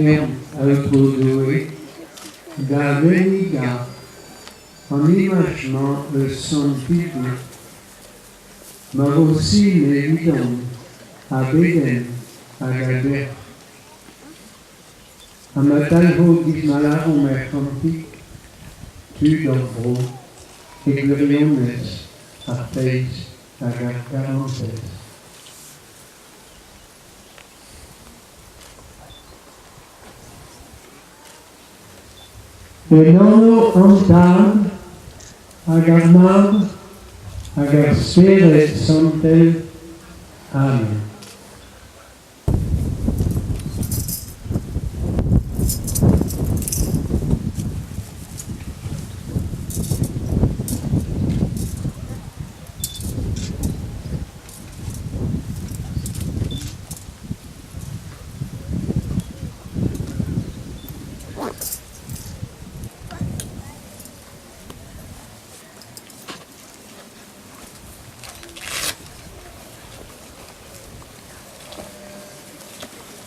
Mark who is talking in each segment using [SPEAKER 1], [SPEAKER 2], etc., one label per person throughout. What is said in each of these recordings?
[SPEAKER 1] reomp, Aotrou Doue, da vennigañ an imaj-mañ eus Sant Ildut, ma vo sin evidomp a bedenn hag a bec'h. Ha ma talc'ho giz ma lâromp er c'hantik, tud hor bro, e gwirionez ar feiz hag ar garantez. En anv an Tad hag ar Mab hag ar Spered Santel. Amen.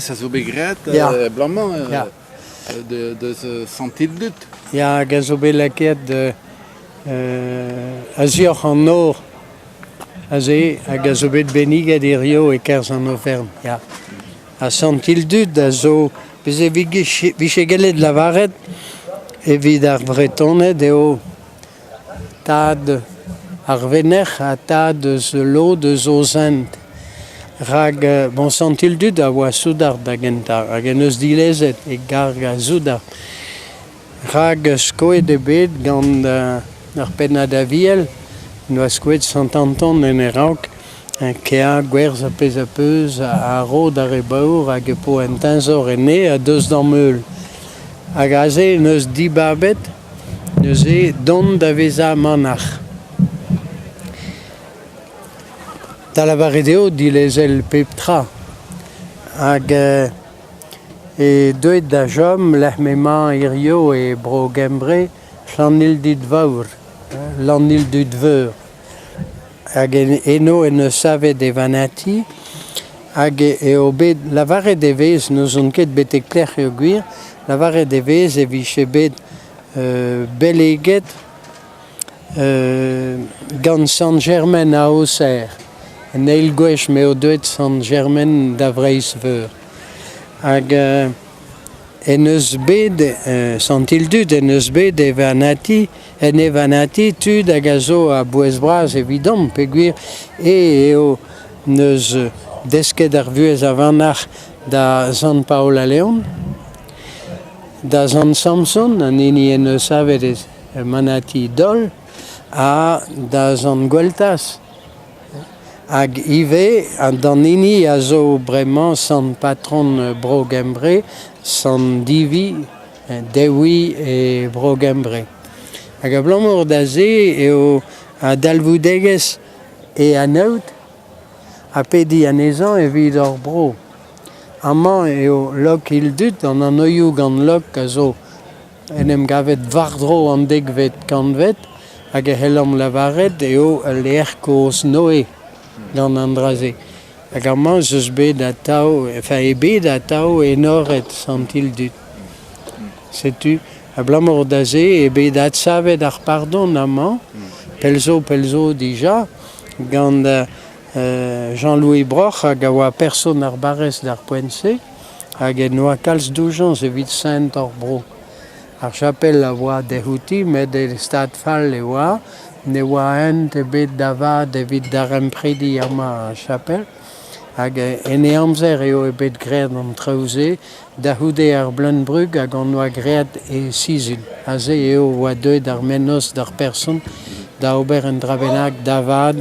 [SPEAKER 2] Ça zo bet graet abalamour deus Sant-Ildut.
[SPEAKER 1] Ya, hag a zo bet lakaet a-zioc'h an nor aze hag a zo bet benniget hiziv e-kerzh an oferenn, ya. Ha Sant-Ildut a zo, bez' e vije gellet lavaret evit ar Vretoned eo tad ar venec'h ha tad eus lod eus o zent. Rak bon Sant-Ildut a oa soudard da gentañ hag en deus dilezet e garg a soudard. Rak skoet eo bet gant ar pennad Aviel en doa skoet Sant Anton en e raok kea gwerzh ar pezh a peus a ro d'ar re baour hag e po un teñzor enne ha deus d'am heul. Hag aze en deus dibabet neuze dont da vezañ manac'h. Da lavaret eo dilezel pep tra. Hag eo deuet da chom lec'h m'emañ hiziv e Bro-Gembre Llanilltud-Fawr, Llanilltud-Veur. Hag eno en deus savet e vanati hag eo bet lavaret e vez, n'ouzon ket betek pelec'h eo gwir, lavaret e vez e vije bet beleget gant Sant Jermen a Auxerre, an eil gwech m'eo deuet Sant Jermen da Vreizh-Veur. Hag en deus bet Sant Ildut en deus bet e vanati, en e vanati tud hag a zo a-bouez-bras evidomp peogwir eo 'neus desket ar vuhez a vanac'h da Sant Paol a Leon, da Sant Samson, an hini en deus savet e manati Dol, ha da Sant Gweltaz. Hag ivez d'an hini a zo bremañ sant patron Bro-Gembre, sant Divi, Dewi e Bro-Gembre. Hag abalamour da se eo a dalvoudegezh e anaout ha pediñ anezhañ evit hor bro. Amañ eo Lok Ildut, an anvioù gant Lok a zo en em gavet war-dro an dekvet kantved hag e c'hellomp lavaret eo ul lec'h kozh-Noe gant an dra-se. Hag amañ ez eus bet atav, enfin eo bet atav enoret Sant Ildut. Setu abalamour da se eo bet adsavet ar pardon amañ, pell zo pell zo dija, gant Jean-Louis Broc'h hag a oa person ar barrez d'ar poent-se hag en doa kalz doujañs evit sent hor bro. Ar chapel a oa dezhouti met e stad fall e oa, ne oa hent ebet da vat evit daremprediñ amañ ar chapel hag en e amzer eo bet graet an traoù-se da c'houde ar Bleun-Brug hag hon doa graet e Sizun. Aze eo oa deuet ar mennozh d'ar person da ober un dra bennak da vat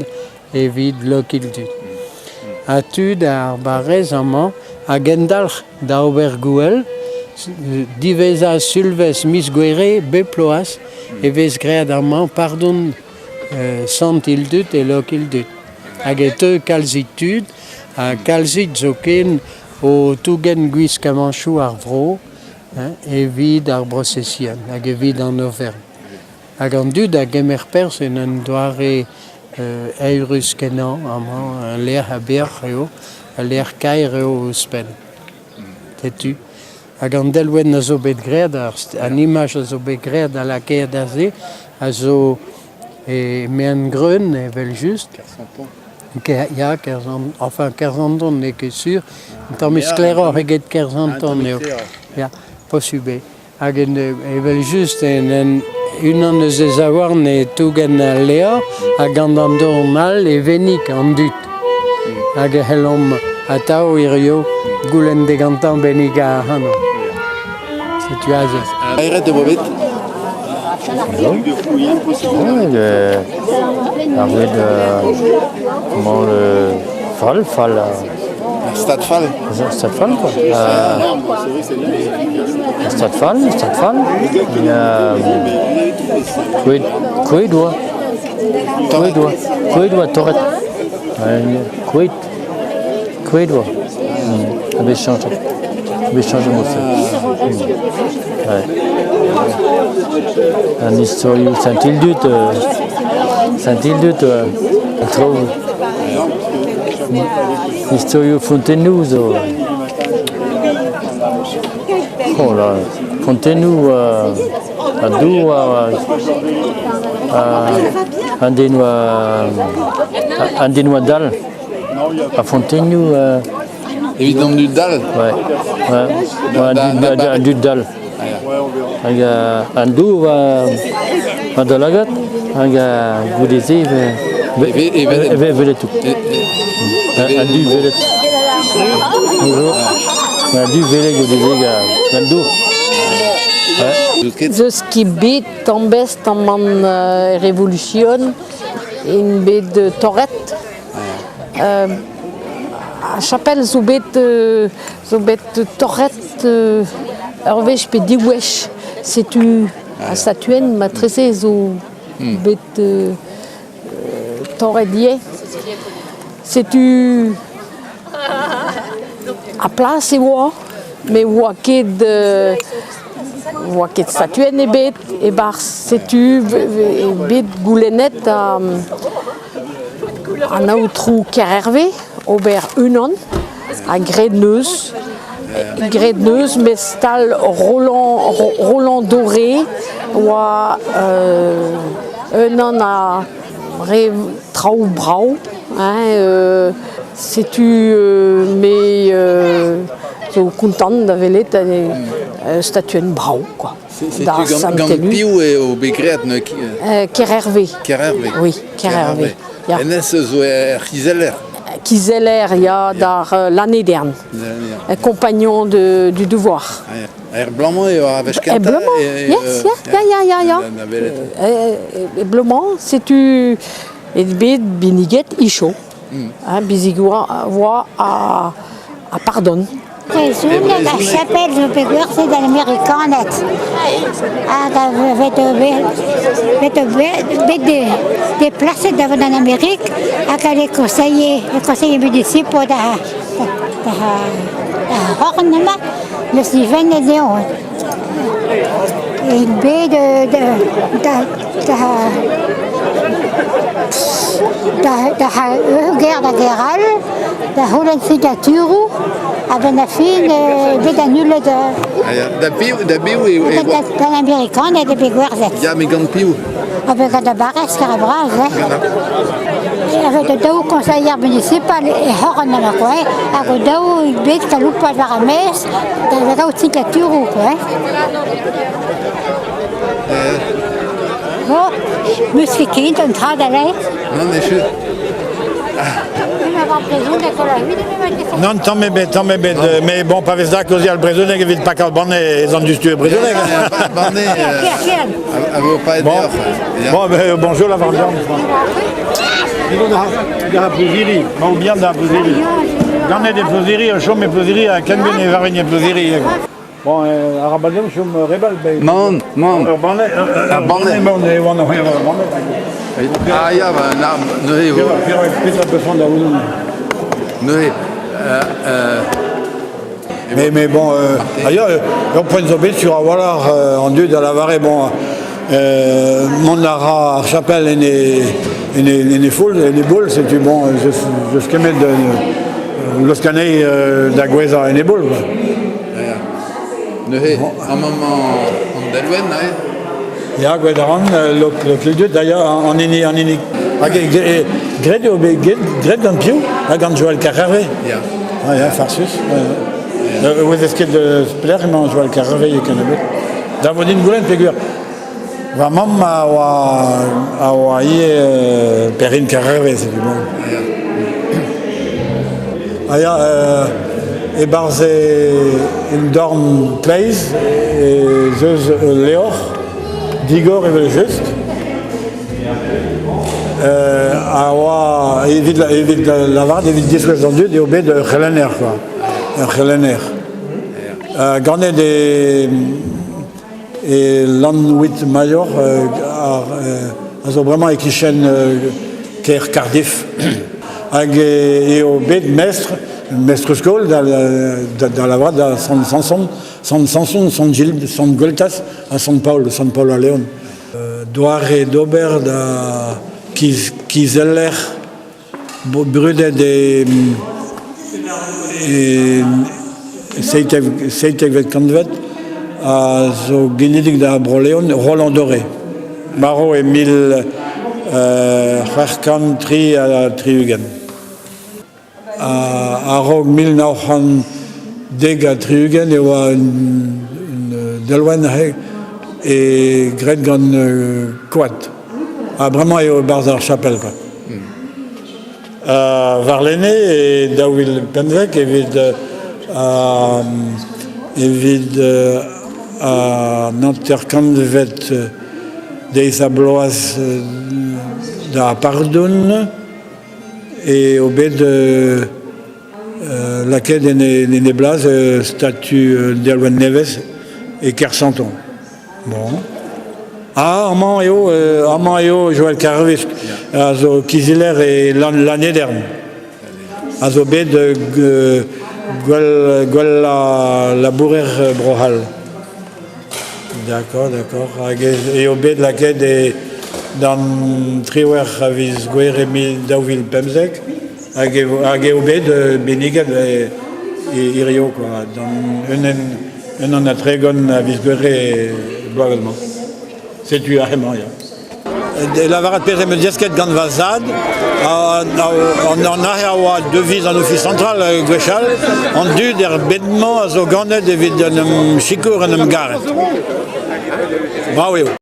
[SPEAKER 1] evit Lokildud. Ha tud ar barrez amañ a gendalc'h da ober gouel. Diwezhañ sulvezh miz Gouere bep bloaz e vez graet amañ pardon Sant Ildut e Lokildud. Hag e teu kalzik tud, ha kalzik zoken o tougen gwiskamantoù ar vro evit ar brosesion hag evit an oferenn. Hag an dud a gemer perzh en un doare eürus-kenañ amañ, ul lec'h a beoc'h eo, ul lec'h kaer eo ouzhpenn. Setu. Hag an delwenn a zo bet graet, an imaj a zo bet graet ha lakaet aze, a zo e maen-greun evel-just.
[SPEAKER 2] Kersanton.
[SPEAKER 1] Ya, Kerzan, enfin Kerzanton n'eo ket sur. Un tammig sklaeroc'h eget Kerzanton eo. Ya, posubl eo. Hag evel-just en unan eus e zaouarn e tougen al levr ha gant an dorn all e vennig an dud. Hag e c'hellomp atav hiziv goulenn digantañ bennigañ ac'hanomp. Setu aze.
[SPEAKER 2] Aeret e oa bet?
[SPEAKER 3] Ar boued comment le fall, fall.
[SPEAKER 2] Ar stad fall.
[SPEAKER 3] Stad fall quoi. Stad fall, stad fall. Kouet, kouet oa. Kouet oa. Kouet oa torret. Kouet. Kouet oa. A bet chañchet. Bet chañchet mod-se. Ouais. An istorioù Saint-Ildut, Saint-Ildut, traoù. Istorioù Fontennoù zo. Oh là, Fontennoù a dour an den oa an den oa dall. Ar Fontennoù.
[SPEAKER 2] Evit an dud dall?
[SPEAKER 3] Ouais, ouais. An dud dall. Hag an dour war da lagad hag goude-se e welet tout. An du welet. Bonjour. An du welet goude-se gant dour.
[SPEAKER 4] Zeus ket bet tamm best tamm an revolution int bet torret. Ar chapel zo bet zo bet torret ur wech pe div wech. Setu ar statuenn matreze zo bet torret ivez. Setu ar plas e oa, met 'oa ket 'oa ket statuenn ebet e-barzh. Setu bet goulennet An aotrou Kerherve, ober unan, ha graet 'neus. Graet 'neus met stal Roland, Roland Doré oa unan a re traoù brav. Hein, setu me zo kontant da welet statuenn brav quoi.
[SPEAKER 2] Setu gant, gant piv eo bet graet neuze?
[SPEAKER 4] Kerherve.
[SPEAKER 2] Kerherve.
[SPEAKER 4] Oui, Kerherve. Ya.
[SPEAKER 2] Hennezh zo er c'hizeller.
[SPEAKER 4] Kizeller, ya, d'ar Lanedern. Compagnon de, du devoir.
[SPEAKER 2] Er blanc-mañ eo ar wech kentañ?
[SPEAKER 4] Er blanc-mañ, yes, ya, ya, ya, ya. E blanc-mañ, setu bet binniget icho. Hein, bizigour voa a, a pardon.
[SPEAKER 5] Brezhoneg ar chapel zo bet gwerzhet d'an Amerikaned hag a vet bet deplaset da vont en Amérique hag a les conseillers les conseillers municipaux da da c'horn amañ n'eus divennet dezhañ int bet da Da ur gêr da gêr all, da c'houlenn figaturoù, a-benn ar fin bet anullet.
[SPEAKER 2] Da piv, da biv eo?
[SPEAKER 5] Gant Amerikaned eo bet gwerzhet.
[SPEAKER 2] Ya, met gant piv?
[SPEAKER 5] Ah ben gant ar barrez Karabraz, eh. Avec daou conseiller municipal e c'horn amañ quoi, eh. Hag o daou bet kaloupat war ar maez da gaout figaturoù quoi, eh. Oh, 'meus ket ket un dra da lâret.
[SPEAKER 2] Non, echu.
[SPEAKER 6] Non, tamm ebet, tamm ebet. Mais bon, pa vez da kaozeal brezhoneg evit pakañ banne ez an diouzhtu e brezhoneg.
[SPEAKER 2] Banne, a vo paeet
[SPEAKER 6] Bon,
[SPEAKER 2] deoc'h.
[SPEAKER 6] bon ben, bonjour la vendange. Da Plouziri, mañ bihan da Plouziri. Ganet e Plouziri, o chom e Plouziri, ha ken e varvin e Plouziri. Bon, arabat deomp chom rebal.
[SPEAKER 2] Mann, mann.
[SPEAKER 6] Ur banne,
[SPEAKER 2] ur banne.
[SPEAKER 6] Emaon e oan oc'h evañ ur banne.
[SPEAKER 2] Ah ya, ba, na, neuze eo.
[SPEAKER 6] Petra peus da ouzon?
[SPEAKER 2] Neuze,
[SPEAKER 6] Mais bon, ailleurs, ur poent zo bet sur a-walc'h an dud a lavare, bon, mont a ra ar chapel en e, en e, en e foul, en e boull, setu bon, je kemet laosk anezhi da gouezhañ en e boull.
[SPEAKER 2] Neuze, amañ emañ an delwenn aze?
[SPEAKER 6] Ya, gwelet a ran, Lokildud, d'ailleurs, an hini, an hini. Hag graet eo bet graet gant piv? Ha gant Joël Kerhervé.
[SPEAKER 2] Ya.
[SPEAKER 6] Ah ya, farsus. Ouezez ket pelec'h emañ Joël Kerhervé e kennebeut. Da vo din goulenn peogwir va mamm a oa a oa ivez Perrine Kerhervé, setu bon. Ah ya, e-barzh en dorn kleiz ez eus ul levr digor evel-just a oa evit evit lavaret evit diskouez d'an dud eo bet ur c'helenner quoi, ur c'helenner. Ganet e e Llanwyd-Mayor a zo bremañ e-kichen kêr Cardiff. Hag eo bet mestr, mestr-skol da, da, da lavaret da Sant Samson, Sant Samson, Sant Gilles, Sant Gweltaz ha Sant Paol, Sant Paol a Leon. Doare d'ober da kizeller brudet e, e seitekvet kantved a zo genidik da Bro-Leon, Roland Doré. Marv e 1663. A-raok 1970 e oa un delwenn aze e graet gant koad. Ha bremañ eo e-barzh ar chapel kwa. Warlene e 2015 evit evit an hanter-kantvet deiz-ha-bloaz da pardon eo bet lakaet en e blas statu delwenn nevez e Kersanton. Bon. Ah, amañ eo, amañ eo Joël Carvez, a zo kizeller e Lannedern, a zo bet gwell, gwellañ labourer Bro-C'hall. D'accord, d'accord. Hag eo bet lakaet e d'an triwec'h a viz Gouere 2015 hag hag eo bet benniget hirio quoi, d'an unan ha tregont a viz Gouere bloavezh-mañ. Setu ar hemañ, ya. Lavaret pezh em eus desket gant va zad, an aze a oa deviz an Ofis Central gwechall, an dud er bed-mañ a zo ganet evit en em sikour, en em garet. Brav eo.